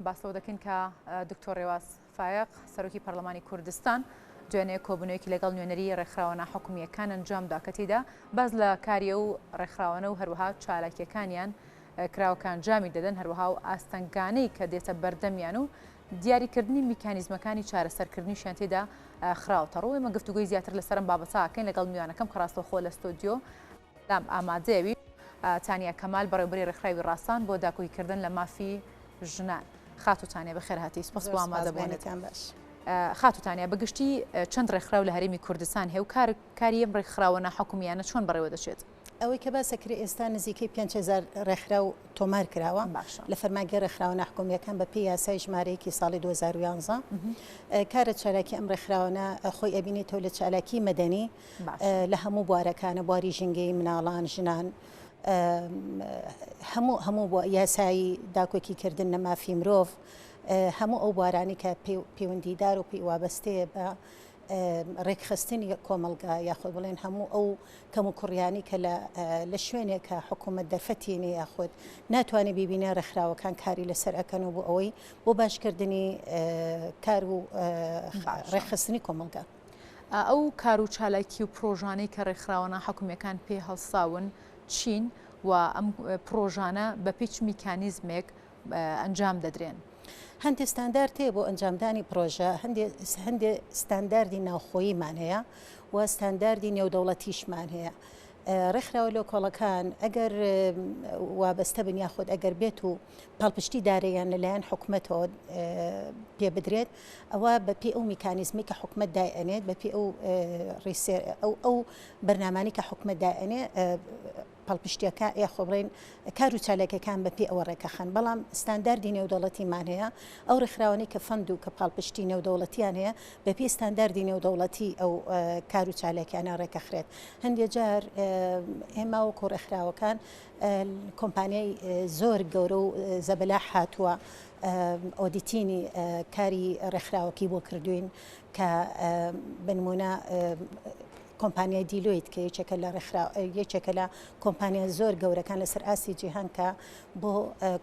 باسەوە دەکەین کە دکتۆر ڕێواز فایەق سەرۆکی پەرلەمانی کوردستان دوێنێ کۆبوونەوەیەکی لەگەڵ نوێنەری ڕێکخراوە ناحکومییەکان ئەنجامدا کە تێیدا باس لە کاری ئەو ڕێکخراوانە و هەروەها چالاکییەکانیان کراوە کە ئەنجامی دەدەن هەروەها و ئاستەنگانەی کە دێتە بەردەمیان و دیاریکردنی میکانیزمەکانی چارەسەرکردنیشیان تێدا خراوەتە ڕوو. ئێمە گفتوگۆی زیاتر لەسەر ئەم بابەتە ئەکەین لەگەڵ میوانەکەم کە ڕاستەوخۆ لە ستۆدیۆ لام ئامادەیە ئەویش تانیا کەمال بەڕێوبەری ڕێکخراوی ڕاسان بۆ داکۆکیکردن لە مافی ژنان. خاتوو تانیا بەخێر هاتی سپاس بۆ ئامادەبوونت. خاتوو تانیا بە گشتی چەند ڕێکخراو لە هەرێمی کوردستان هەیە و کار کاری ئەم ڕێکخراوە ناحکومیانە چۆن بەڕێوە دەچێت؟ ئەوەی کە باس ئەکرێ ئێستا نزیکەی 5000 ڕێکخراو تۆمار کراوە لە فەرمانگەی ڕێکخراوە ناحکومییەکان بە پێی یاسای ژمارە یەکی ساڵی 2011 کارە چالاکی ئەم ڕێکخراوانە خۆی ئەبینێتەوە لە چالاکی مەدەنی لە هەموو بوارەکانە بواری ژینگەی مناڵان ژنان هەموو هەموو بۆ یاسایی داکۆکی کردن لە مافی مرۆڤ هەموو ئەو بوارانی کە پەیوەندیدار و پێی وابەستەیە بە ڕێکخستنی کۆمەڵگا یاخود بڵێن هەموو ئەو کەم و کوڕیانی کە لە شوێنێک کە حکوومەت دەرفەتی نیە یاخود ناتوانێت بیبینێ ڕێکخراوەکان کاری لەسەر ئەکەن و بۆ ئەوەی بۆ باشکردنی کار و ڕێکخستنی کۆمەڵگا. ئەو کار و چالاکی و پرۆژانەی کە ڕێکخراوە ناحکومییەکان پێی هەڵساون چین و ئەم پرۆژانە بە پێی چ میکانیزمێک ئەنجام دەدرێن؟ هەندێ ستاندارد هەیە بۆ ئەنجامدانی پرۆژە، هەندێ ستانداردی ناوخۆییمان هەیە و ستانداردی نێودەوڵەتیشمان هەیە. ڕێکخراوە لۆکۆڵەکان ئەگەر وابەستە بن یاخود ئەگەر بێت و پاڵپشتی دارەیان لەلایەن حکومەتەوە پێ بدرێت ئەوە بەپێی ئەو میکانیزمی کە حکومەت دایئەنێت بەپێی ئەو ئەو ئەو بەرنامانی کە حکومەت دایئەنێ پاڵپشتیەکە یاخۆ بڵێن کار و چالاکیەکان بە پێی ئەوە ڕێکەخەن بەڵام ستانداردی نێودەوڵەتیمان هەیە ئەو ڕێکخراوانەی کە fund و کە پاڵپشتی نێودەوڵەتیان هەیە بە پێی ستانداردی نێودەوڵەتی ئەو کار و چالاکیانە ڕێکەخرێت هەندێک جار ئێمە وەکو ڕێکخراوەکان کۆمپانیای زۆر گەورە و زەبەلاح هاتووە auditing ی کاری ڕێکخراوەکەی بۆ کردوین کە بنمونە کۆمپانیای Deloitte کە یەکێکە لە ڕێکخراو یەکێکە لە کۆمپانیا زۆر گەورەکان لەسەر ئاستی جیهان کە بۆ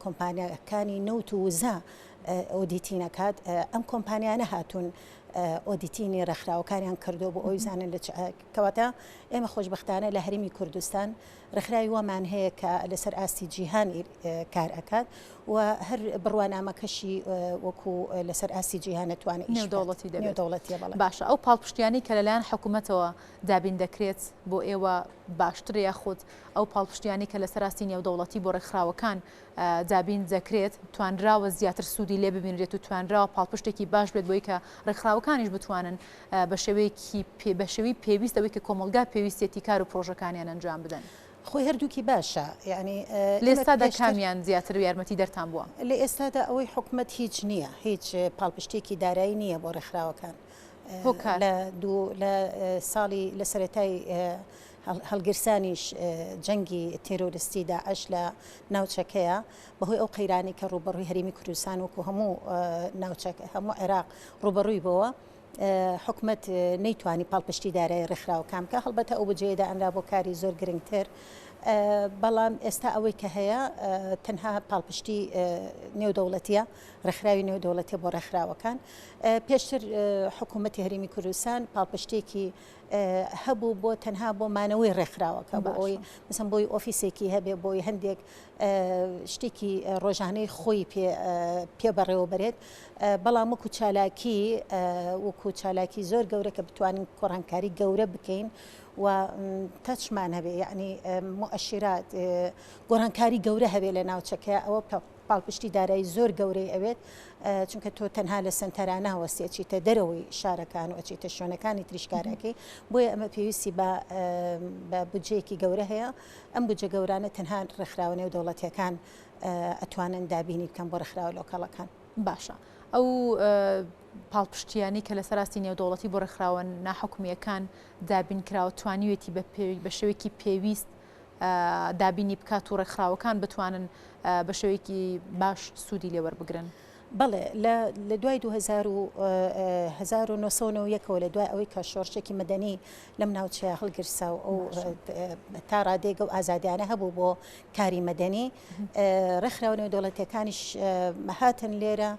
کۆمپانیاکانی نەوت و وزە auditing ئەکات ئەم کۆمپانیانە هاتوون auditing ی ڕێکخراوەکانیان کردو بۆ ئەوی زانن لە کەواتە ئێمە خۆشببختانە لە هەرێمی کوردستان ڕێکخراوی وامان هەیە کە لەسەر ئاستی جیهان کار ئەکات و هەر بڕوانامەکەشی وەکو لەسەر ئاستی جیهان ئەتوانێت ئیش بکات. نێودەوڵەتی دەبێت. نێودەوڵەتیە بەڵێ. باشە ئەو پاڵپشتیانەی کە لەلایەن حکومەتەوە دابین دەکرێت بۆ ئێوە باشترە یاخود ئەو پاڵپشتیانەی کە لەسەر ئاستی نێودەوڵەتی بۆ ڕێکخراوەکان دابین دەکرێت توانراوە زیاتر سوودی لێ ببینرێت و توانراوە پاڵپشتێکی باش بێت بۆی کە ڕێکخراوەکانیش بتوانن بە شێوەیەکی بە شێوەی پێویست ئەوەی کە کۆمەڵگا پێویستیەتی کار و پرۆژەکانیان ئەنجام بدەن. خۆی هەردووکی باشە یانی لە ئێستادا کامیان زیاتر یارمەتی دەرتان بووە؟ لە ئێستادا ئەوەی حکومەت هیچ نییە هیچ پاڵپشتێکی دارایی نییە بۆ ڕێکخراوەکان هۆکار لە دوو لە ساڵی لە سەرەتای هەڵگیرسانیش جەنگی تێرۆریستی داعش لە ناوچەکەیە بەهۆی ئەو قەیرانی کە ڕووبەڕووی هەرێمی کوردستان وەکو هەموو ناوچەکە هەموو عێراق ڕووبەڕووی بۆوە حکومەت نەیتوانی پاڵپشتی دارایی ڕێکخراوەکان بکا، هەڵبەتە ئەو بودجەیە دانرا بۆ کاری زۆر گرنگتر، بەڵام ئێستا ئەوەی کە هەیە تەنها پاڵپشتی نێودەوڵەتیە، ڕێکخراوی نێودەوڵەتیە بۆ ڕێکخراوەکان. پێشتر حکومەتی هەرێمی کوردستان پاڵپشتێکی هەبوو بۆ تەنها بۆ مانەوەی ڕێکخراوەکە، بۆ ئەوەی مەسەن بۆی ئۆفیسێکی هەبێ، بۆی هەندێک شتێکی ڕۆژانەی خۆی پێ پێ بەڕێوەبەرێت، بەڵام وەکو چالاکی وەکو چالاکی زۆر گەورە کە بتوانین گۆڕانکاری گەورە بکەین و تەچمان هەبێ یعنی مؤشرات گۆڕانکاری گەورە هەبێ لە ناوچەکە ئەوە پاڵپشتی دارایی زۆر گەورەی ئەوێت چونکە تۆ تەنها لە سنتەرانە وەستی ئەچیتە دەرەوەی شارەکان و ئەچیتە شوێنەکانی تریشکارەکەی بۆیە ئەمە پێویستی بە بە بودجەیەکی گەورە هەیە ئەم بودجە گەورانە تەنها ڕێکخراوە نێودەوڵەتیەکان ئەتوانن دابینی بکەن بۆ ڕێکخراوە لۆکاڵەکان. باشە ئەو پاڵپشتیانەی کە لەسەر ئاستی نێودەوڵەتی بۆ ڕێکخراوە ناحکومییەکان دابین کراوە توانیوێتی بە شێوەیەکی پێویست دابینی بکات و ڕێکخراوەکان بتوانن بە شێوەیەکی باش سوودی لێ وەربگرن؟ بەڵێ، لە دوای 1991 ەوە لە دوای ئەوەی کە شۆڕشێکی مەدەنی لەم ناوچەیە هەڵگیرسا و ئەو تا ڕادەیەک ئەو ئازادیانە هەبوو بۆ کاری مەدەنی، ڕێکخراوە نێودەوڵەتیەکانیش هاتن لێرە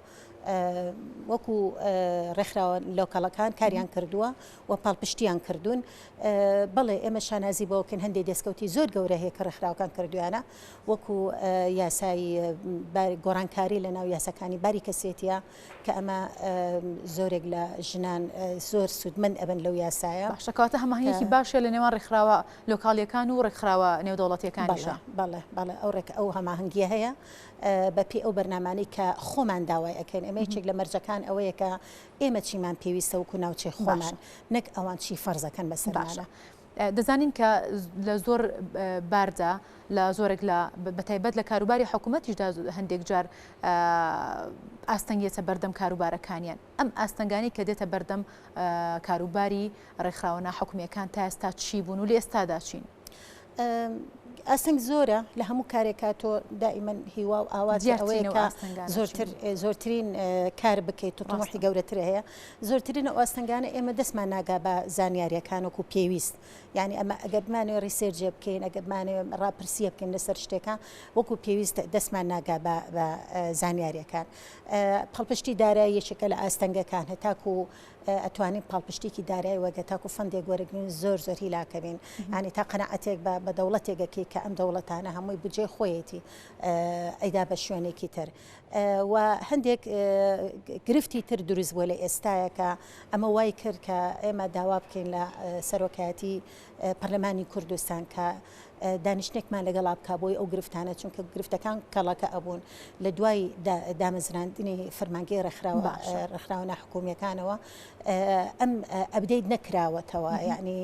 وەکو ڕێکخراوە لۆکەڵەکان کاریان کردووە و پاڵپشتیان کردوون. بەڵێ ئێمە شانازی بەوەکەین هەندێک دەستکەوتی زۆر گەورە هەیە کە ڕێکخراوەکان کردویانە وەکو یاسای گۆڕانکاری لە ناو یاساکانی باری کەسێتیە کە ئەمە زۆرێک لە ژنان زۆر سوودمەند ئەبن لەو یاسایە. باشە کەواتە هەماهەنگیەکی باش هەیە لە نێوان ڕێکخراوە لۆکاڵیەکان و ڕێکخراوە نێودەوڵەتیەکانیشا. بەڵێ بەڵێ ئەو ڕێک ئەو هەماهەنگیە هەیە بە پێی ئەو بەرنامانەی کە خۆمان داوای ئەکەین ئێمە یەکێک لە مەرجەکان ئەوەیە کە ئێمە چیمان پێویستە وەکو ناوچەی خۆمان نەک ئەوان چی فەرزەکەن بەسەرمانە. دەزانین کە لە زۆر باردا لە زۆرێک لە بەتایبەت لە کاروباری حکوومەتیشدا هەندێک جار ئاستەنگێتە بەردەم کاروبارەکانیان ئەم ئاستەنگانی کە دێتە بەردەم کاروباری ڕێکخراوە ناحکومیەکان تا ئێستا چی بوون و لە ئێستادا چین؟ ئاستەنگ زۆرە لە هەموو کارێکا تۆ دائیمەن هیوا و ئاوات ئەوەیە کە زۆرتر زۆرترین کار بکەیت و تموحی گەورەتر هەیە زۆرترین ئەو ئاستەنگانە ئێمە دەستمان ناگا بە زانیاریەکان وەکو پێویست یعنی ئەمە ئەگەر بمانەوێ research ێ بکەین ئەگەر بمانەوێ ڕاپرسیە بکەین لەسەر شتێکە وەکو پێویست دەستمان ناگا بە زانیاریەکان پاڵپشتی دارایی یەکێکە لە ئاستەنگەکان هەتاکو ئەتوانین پاڵپشتێکی دارای وەگە تاکو fund ێک وەرگین زۆر زۆر هیلاکەبین ینی تا قەنەعەتێک بە بە دەوڵەتێکەکەی کە ئەم دەوڵەتانە هەمووی بجێ خۆیەتی ئەیدا بە شوێنێکی تر و هەندێک گرفتی تر دروست بووە لە ئێستاە کە ئەمە وای کرد کە ئێمە داوا بکەین لە سەرۆکایەتی پەرلەمانی کوردستان کە دانیشتنێکمان لەگەڵا بکا بۆی ئەو گرفتانە چونکە گرفتەکان کەڵەکە ئەبوون لە دوای دامەزراندنی فەرمانگەی ڕێکخراوە ڕێکخراوە ناحکومیەکانەوە ئەم update نەکراوەتەوە یعنی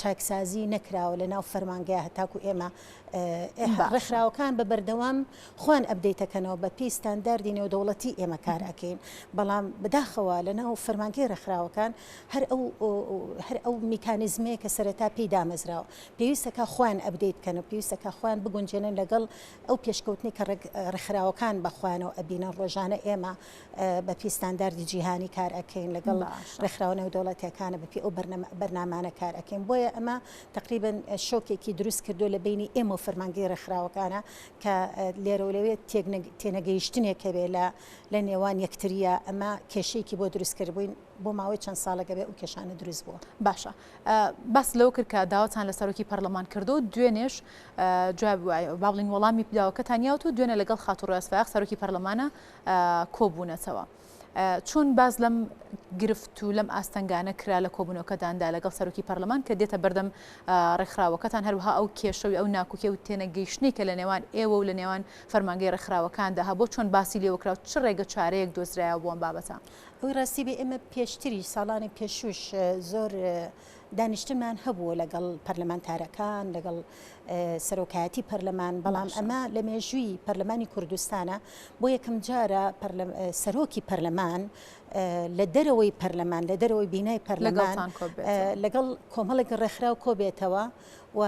چاکسازی نەکراوە لە ناو فەرمانگەیە هەتاکو ئێمە ڕێکخراوەکان بە بەردەوام خۆیان update ەکەنەوە بە پێی ستانداردی نێودەوڵەتی ئێمە کار ئەکەین بەڵام بەداخەوە لە ناو فەرمانگەی ڕێکخراوەکان هەر ئەو هەر ئەو میکانیزمەیە کە سەرەتا پێی دامەزراوە پێویستەکە خۆیان update بکەن و پێویستەکە خۆیان بگونجێنن لەگەڵ ئەو پێشکەوتنی کە ڕێکخراوەکان بە خۆیانەوە ئەبینن ڕۆژانە ئێمە بە پێی ستانداردی جیهانی کار ئەکەین لەگەڵ ڕێکخراوە نێودەوڵەتیەکانە بە پێی ئەو بەرنامانە کار ئەکەین بۆیە ئەمە تقریبا شۆکێکی دروست کردو لە بینی ئێمە و فەرمانگەی ڕێکخراوەکانە کە لێرە و لەوێ تێنەگەیشتنێک هەبێ لە لە نێوان یەکتریە ئەمە کێشەیەکی بۆ دروست کردبووین بۆ ماوەی چەند ساڵێک ئەبێ ئەو کێشانە دروست بووە. باشە باست لەوە کرد کە داواتان لە سەرۆکی پەرلەمان کردو دوێنێش جواب با بڵین وەڵامی داواکەتان یاوت و دوێنێ لەگەڵ خاتوو ڕێواس فایەق سەرۆکی پەرلەمانە کۆبوونەتەوە. چۆن باس لەم گرفت و لەم ئاستەنگانە کرا لە کۆبوونەوەکەتاندا لەگەڵ سەرۆکی پەرلەمان کە دێتە بەردەم ڕێکخراوەکەتان هەروەها ئەو کێشە و ئەو ناکۆکی و تێنەگەیشتنەی کە لە نێوان ئێوە و لە نێوان فەرمانگەی ڕێکخراوەکاندا هەبوو چۆن باسی لێوە کرا و چ ڕێگە چارەیەک دۆزرایەوە بۆ ئەم بابەتە؟ ئەوەی ڕاستی بێ ئێمە پێشتریش ساڵانی پێشووش زۆر دانیشتنمان هەبووە لەگەڵ پەرلەمانتارەکان لەگەڵ سەرۆکایەتی پەرلەمان بەڵام ئەمە لە مێژووی پەرلەمانی کوردستانە بۆ یەکەم جارە سەرۆکی پەرلەمان لە دەرەوەی پەرلەمان لە دەرەوەی بینای پەرلەمان لەگەڵ کۆمەڵێک ڕێکخراو کۆبێتەوە و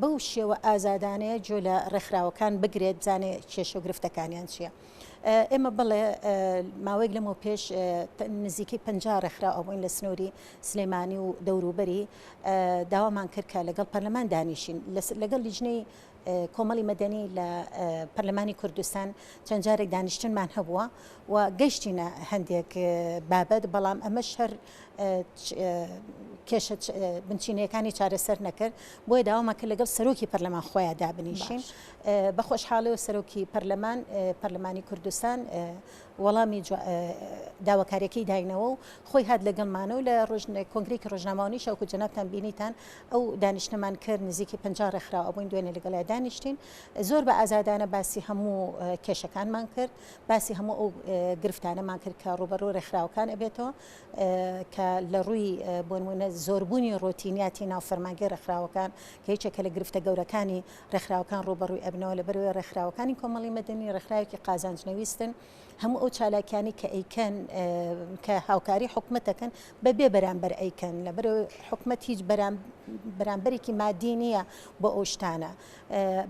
بەو شێوە ئازادانەیە گوێ لە ڕێکخراوەکان بگرێت بزانێ کێشە و گرفتەکانیان چییە. ئێمە بەڵێ ماوەیەک لەمەو پێش نزیکەی 50 ڕێکخراو ئەبووین لە سنووری سلێمانی و دەوروبەری داوامان کرد کە لەگەڵ پەرلەمان دانیشین لەگەڵ لیژنەی کۆمەڵی مەدەنی لە پەرلەمانی کوردستان چەند جارێک دانیشتنمان هەبووە و گەشتینە هەندێک بابەت بەڵام ئەمەش هەر کێشە بنچینەکانی چارەسەر نەکرد بۆیە داوامان کرد لەگەڵ سەرۆکی پەرلەمان خۆیان دابنیشین بە خۆشحاڵیەوە سەرۆکی پەرلەمان پەرلەمانی کوردستان وەڵامی داواکاریەکەی داینەوە و خۆی هات لەگەڵمانەوە لە کۆنگرێکی ڕۆژنامەوانی شەوکو جەنابتان بینیتان ئەو دانیشتنەمان کرد نزیکی 50 ڕێکخراو ئەبووین دوێنێ لەگەڵیا دانیشتین زۆر بە ئازادانە باسی هەموو کێشەکانمان کرد باسی هەموو ئەو گرفتانەمان کرد کە ڕووبەڕوو ڕێکخراوەکان ئەبێتەوە کە لە ڕووی بۆنمونە زۆربوونی ڕۆتینیاتی ناو فەرمانگەی ڕێکخراوەکان کە یەکێکە لە گرفتە گەورەکانی ڕێکخراوەکان ڕووبەڕووی ئەبنەوە، لەبەرئەوەی ڕێکخراوەکانی کۆمەڵی مەدەنی ڕێکخراوێکی قازانج نەویستن، هەموو ئەو چالاکیانەی کە ئەیکەن کە هاوکاری حکومەت دەکەن بە بێ بەرامبەر ئەیکەن، لەبەرئەوەی حکومەت هیچ بەرامبەرێکی مادی نییە بۆ ئەو شتانە.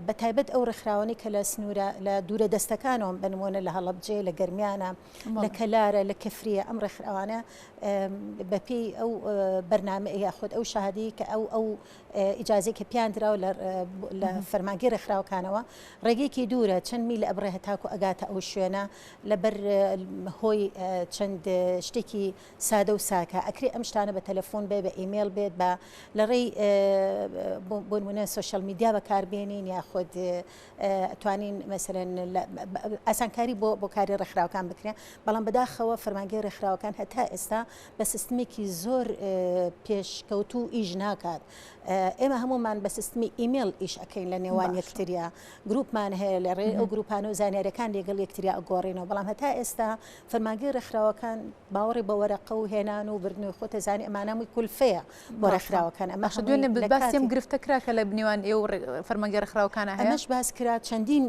بە تایبەت ئەو ڕێکخراوانەی کە لە سنوورە لە دوورە دەستەکانەوە بە نموونە لە هەڵەبجەیە، لە گەرمیانە، لە کەلارە، لە کفریە، ئەم ڕێکخراوانە بەپێی ئەو بەرنامە یاخود ئەو شەهادەی کە ئەو ئەو ئیجازەی کە پێیان دراوە لە فەرمانگەی ڕێکخراوەکانەوە ڕێگەیەکی دوورە چەند میل ئەبڕێ هەتاکو ئەگاتە ئەو شوێنە لەبەر هۆی چەند شتێکی سادە و ساکە ئەکرێ ئەم شتانە بە تەلەفۆن بێ بە ئیمێل بێت بە لە ڕێی بۆ نمونە social media بەکاربێنین یاخود توانین مەسەلەن ئاسانکاری بۆ بۆ کاری ڕێکخراوەکان بکرێن بەڵام بەداخەوە فەرمانگەی ڕێکخراوەکان هەتا ئێستا بە سیستمێکی زۆر پێشکەوتوو ئیش ناکات ئێمە هەمومان بە سیستمی ئیمێل ئیش ئەەکەین لە نێوان یەکتریا گروپمان هەیە لە ڕێ ئەو گروپانە و زانیارەکان لەگەڵ یەکتریا ئەگۆڕینەوە بەڵام هەتا ئێستا فەرمانگەی ڕێکخراوەکان باوەڕی بە وەرەقە و هێنان و بردنەوەی خۆت ئەزانی ئەمانە هەمووی کولفەیە بۆ ڕێکخراوەکان ئەمە باشە دوێنێ هەمووی لە باسی ئەم کاتی گرفتە کرا کە لە نێوان ئێوە و فەرمانگەی ڕێکخراوەکانا هەیە؟ ئەمەش باس کرا چەندین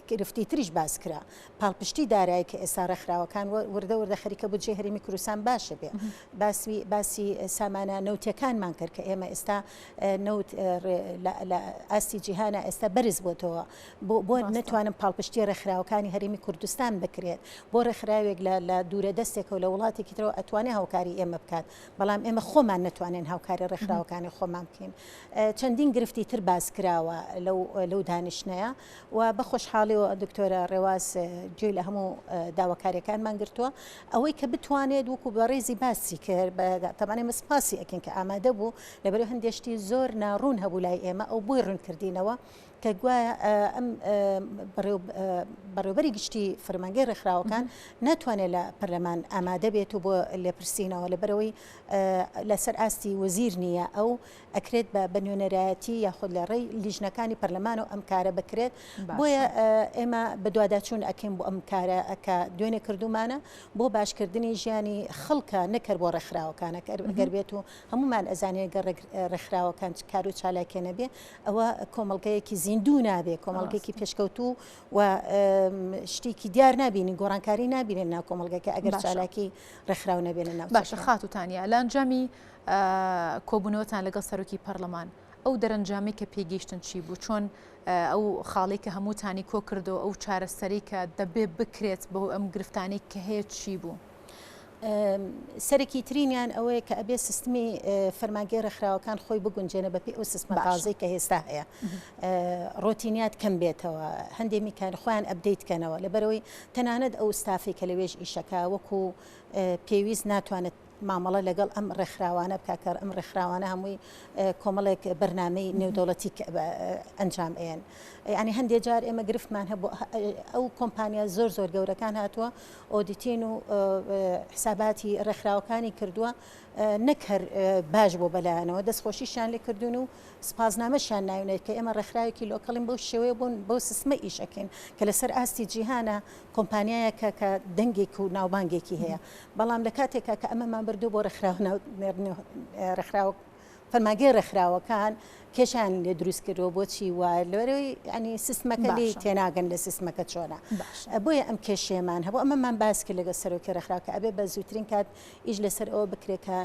گرفتی تریش باس کرا پاڵپشتی دارایی کە ئێستا ڕێکخراوەکان وردە وردە خەریکە بودجەی هەرێمی کوردستان باشە بێ باسی باسی سامانە نەوتیەکانمان کرد کە ئێمە ئێستا نەوت لە ئاستی جیهانە ئێستا بەرز بۆتەوە بۆ بۆ نەتوانم پاڵپشتی ڕێکخراوەکانی هەرێمی کوردستان بکرێت بۆ ڕێکخراوێک لە لە دوورە دەستێکەوە لە وڵاتێکی ترەوە ئەتوانێت هاوکاری ئێمە بکات بەڵام ئێمە خۆمان نەتوانین هاوکاری ڕێکخراوەکانی خۆمان بکەین چەندین گرفتی تر باس کراوە لەو لەو دانیشتنەیە و بە خۆشحاڵیەوە دکتۆرە ڕێواز گوێی لە هەموو داواکاریەکانمان گرتووە ئەوەی کە بتوانێت وەکو بەڕێزی باسی کرد تەبعەن ئێمە سپاسی ئەکەین کە ئامادە بوو لەبەرئەوەی هەندێک شتی زۆر ناڕوون هەبوو لای ئێمە ئەو بۆی ڕوون کردینەوە کە گوایە ئەم بەڕێوبەری گشتی فەرمانگەی ڕێکخراوەکان ناتوانێت لە پەرلەمان ئامادە بێت و بۆ لێپرسینەوە لەبەرەوەی لەسەر ئاستی وەزیر نییە ئەو ئەکرێت بە بە نوێنەرایەتی یاخود لە ڕێی لیژنەکانی پەرلەمان و ئەم کارە بکرێت بۆیە ئێمە بەدواداچوون ئەکەین بۆ ئەم کارە کە دوێنێ کردومانە بۆ باشکردنی ژیانی خەڵکە نەکەر بۆ ڕێکخراوەکانە گەر بێت و هەمومان ئەزانین گەر ڕێکخراوەکان کار و چالاکیە نەبێ ئەوە کۆمەڵگەیەکی زیندوو نابێ کۆمەڵگەیەکی پێشکەوتوو و شتێکی دیار نابینین گۆڕانکاری نابینن ناو کۆمەڵگەکە ئەگەر چالاکی ڕێکخراو نەبێ لە ناوچەکە. باشە خاتوو تانیا لە ئەنجامی کۆبوونەوەتان لەگەڵ سەرۆکی پەرلەمان ئەو دەرەنجامەی کە پێگەیشتن چی بوو؟ چۆن ئەو خاڵەی کە هەمووتانی کۆکردەوە ئەو چارەسەرەی کە دەبێ بکرێت بۆ ئەم گرفتانەی کە هەیە چی بوو؟ سەرەکی ترینیان ئەوەیە کە ئەبێ سیستمی فەرمانگەی ڕێکخراوەکان خۆی بگونجێنە بەپێی ئەو سیستمە تازەی کە هێستا هەیە ڕۆتینیات کەم بێتەوە هەندێ میکان خۆیان update کەنەوە لەبەرەوەی تەنانەت ئەو ستافی کە لەوێش ئیشەکە وەکو پێویست ناتوانێت مامەڵە لەگەڵ ئەم ڕێکخراوانە بکە کە ئەم ڕێکخراوانە هەمووی کۆمەڵێک بەرنامەی نێودەوڵەتی ئەنجام ئەیەن یعنی هەندێک جار ئێمە گرفتمان هەبوو ئەو کۆمپانیا زۆر زۆر گەورەکان هاتووە auditing و حساباتی ڕێکخراوەکانی کردووە نەک هەر باش بۆ بەلایەنەوە دەستخۆشیشیان لێ کردوون و سپاسنامەشیان ناوێت کە ئێمە ڕێکخراوێکی local ین بەو شێوەیە بوون بەو سیستمە ئیش ئەکەین کە لەسەر ئاستی جیهانە کۆمپانیایەکە کە دەنگێک و ناوبانگێکی هەیە بەڵام لە کاتێکا کە ئەمەمان بردوو بۆ ڕێکخراوە فەرمانگەی ڕێکخراوەکان کێشیان لێ دروست کردووە بۆچی وایە لەبەرئەوەی یانی سیستمەکە لێی تێناگەن لە سیستمەکە چۆنە بۆیە ئەم کێشەیەمان هەبوو ئەمەمان باس کرد لەگەڵ سەرۆکی ڕێکخراو کە ئەبێ بە زووترین کات ئیش لەسەر ئەوە بکرێت کە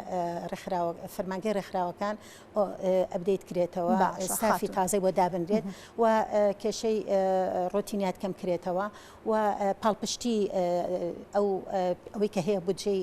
ڕێکخراوە فەرمانگەی ڕێکخراوەکان update کرێتەوە ستافی تازەی بۆ دابنرێت و کێشەی ڕۆتینیات کەم کرێتەوە و پاڵپشتی ئەو ئەوەی کە هەیە بودجەی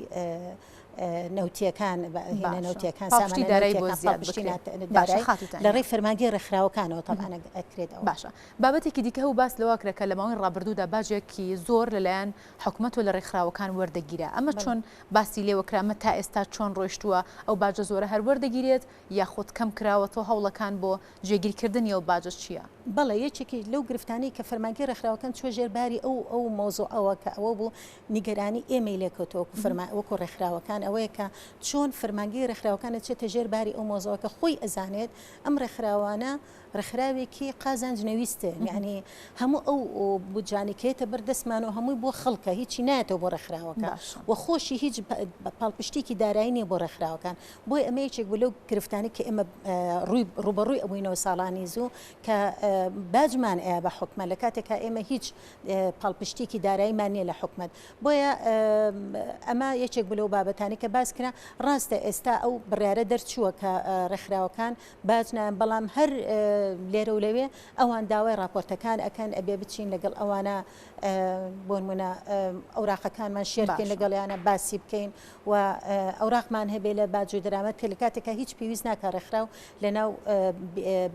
نەوتیەکان هێنە نەوتیەکان پاڵپشتی دارایی بۆ زیاد بکرێت باشە خاتوو تانیا لە ڕێی فەرمانگەی ڕێکخراوەکانەوە تەبعەن ئەکرێت ئەوە. باشە بابەتێکی دیکە هەبوو باس لەوە کرا کە لە ماوەی ڕابردوودا باجێکی زۆر لەلایەن حکومەت و لە ڕێکخراوەکان وەردەگیرا ئەمە چۆن باسی لێوە کرا ئەمە تا ئێستا چۆن ڕۆیشتووە ئەو باجە زۆرە هەر وەردەگیرێت یاخود کەم کراوەتەوە هەوڵەکان بۆ جێگیرکردنی ئەو باجە چییە؟ بەڵێ یەکێکی لەو گرفتانەی کە فەرمانگەی ڕێکخراوەکان چووە ژێر باری ئەو ئەو مەوزوعەوە کە ئەوە بوو نیگەرانی ئێمەی لێکەوتەوە وەکو فەرما وەکو ڕێکخراوەکان ئەوەیە کە چۆن فەرمانگەی ڕێکخراوەکان ئەچێتە ژێر باری ئەو مەوزوعە کە خۆی ئەزانێت ئەم ڕێکخراوانە ڕێکخراوێکی قازانج نەویستن یعنی هەموو ئەو بودجانەی کە یەتە بەر دەستمان و هەمووی بۆ خەڵکە هیچی نایەتەوە بۆ ڕێکخراوەکە و خۆشی هیچ پاڵپشتێکی دارایی نییە بۆ ڕێکخراوەکان بۆیە ئەمە یەکێک بوو لەو گرفتانەی کە ئێمە ڕووی ڕووبەڕووی ئەبووینەوە ساڵانی زوو کە باجمان ئەیا بە حکومەت لە کاتێکا ئێمە هیچ پاڵپشتێکی داراییمان نییە لە حکومەت بۆیە ئەمە یەکێک بوو لەو بابەتانەی کە باس کرا ڕاستە ئێستا ئەو بڕیارە دەرچووە کە ڕێکخراوەکان باج نایەن بەڵام هەر لێرە و لەوێ ئەوان داوای ڕاپۆرتەکان ئەکەن ئەبێ بچین لەگەڵ ئەوانە بۆنمونە ئەوراقەکانمان شێر بکەین لەگەڵیانە باسی بکەین و ئەوراقمان هەبێ لە باج و دەرامەت کە لە کاتێکا هیچ پێویست ناکا ڕێکخراو لەناو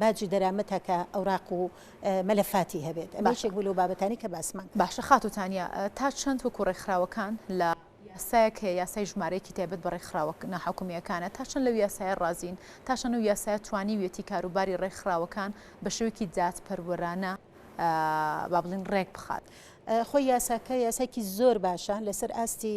باج و دەرامەتا کە ئەوراق و مەلەفاتی هەبێت ئەمە یەکێک بوو لەو بابەتانەی کە باسمان کرد. باشە خاتوو تانیا تا چەند وەکو ڕێکخراوەکان لە یاسایەک هەیە یاسای ژمارەیەکی تایبەت بە ڕێکخراوە ناحکومییەکانە تا چەند لەو یاسایە ڕازین تا چەند ئەو یاسایە توانیویەتی کاروباری ڕێکخراوەکان بە شێوەیەکی دادپەروەرانە با بڵێین ڕێک بخات؟ خۆی یاساکە یاسایەکی زۆر باشە لەسەر ئاستی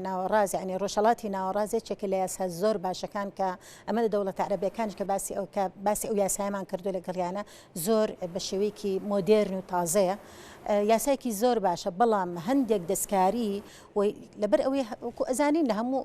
ناوەڕاست یعنی ڕۆژهەڵاتی ناوەڕاست یەکێکە لە یاسا زۆر باشەکان کە ئەمە لە دەوڵەتە عەرەبیەکانیش کە باسی ئەو کە باسی ئەو یاسایەمان کردو لەگەڵیانە زۆر بە شێوەیەکی مۆدێرن و تازەیە یاسایەکی زۆر باشە بەڵام هەندێک دەستکاری و لەبەر ئەوەی وەکو ئەزانین لە هەموو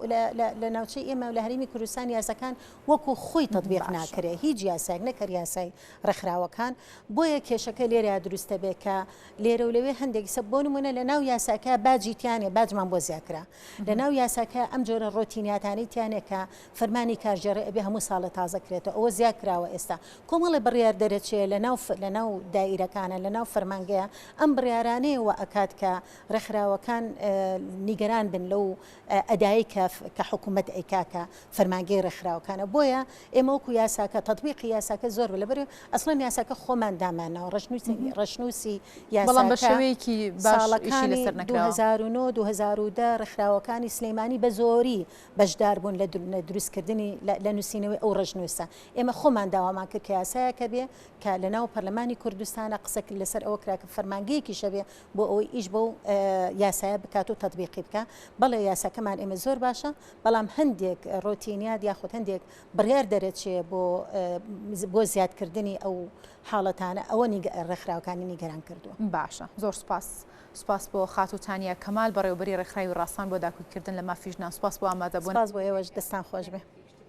لە ناوچەی ئێمە لە هەرێمی کوردستان یاساکان وەکو خۆی تەتبیق ناکرێ هیچ یاسایەک نەک هەر یاسای ڕێکخراوەکان بۆیە کێشەکە لێرە دروستە بێ کە لێرە و لەوێ هەندێک سە بۆ نمونە لە ناو یاساکە باجی تیانێ باجمان بۆ زیاکرا لە ناو یاساکە ئەم جۆرە ڕۆتینیاتانەی تیانێ کە فەرمانی کارگێڕی ئەبێ هەموو ساڵێ تازە کرێتەوە ئەوە زیاد کراوە ئێستا کۆمەڵێ بڕیار دەرەچێ لە ناو لە ناو دائیرەکانە لە ناو فەرمانگەیە ئەم بڕیارانەیە وا ئەکات کە ڕێکخراوەکان نیگەران بن لەو ئەدایەی کە کە حکوومەت ئەیکا کە فەرمانگەی ڕێکخراوەکانە بۆیە ئێمە وەکو یاساکە تەتبیقی یاساکە زۆر بە لەبەر ئەسڵەن یاساکە خۆمان دامانناوە ڕەشنووسی ڕەشنووسی بەڵام بە شێوەیەکی باش ئیشی ساڵەکانی لەسەر نەکراوە. 2009 2010 ڕێکخراوەکانی سلێمانی بە زۆری بەشدار بوون لە دروستکردنی لە نووسینەوەی ئەو ڕەشنووسە. ئێمە خۆمان داوامان کرد کە یاسایەک هەبێ کە لە ناو پەرلەمانی کوردستانە قسە لەسەر ئەوە کرا کە فەرمانگەیەکیش هەبێ بۆ ئەوەی ئیش بەو یاسایە بکات و تەتبیقی بکا. بەڵێ یاساکەمان ئێمە زۆر باشە، بەڵام هەندێک ڕۆتینیات یاخود هەندێک بڕیار دەرەچێ بۆ بۆ زیادکردنی ئەو حاڵەتانە ئەوە ڕێکخراوەکانی نیگەران کردووە. باشە زۆر سوپاس. سوپاس بۆ خاتوو تانیا کەمال بەڕێوەبەری ڕێکخراوی ڕاسان بۆ داکۆکیکردن لە مافی ژنان سوپاس بۆ ئامادەبوون. سوپاس بۆ ئێوەش دەستان خۆش بێ.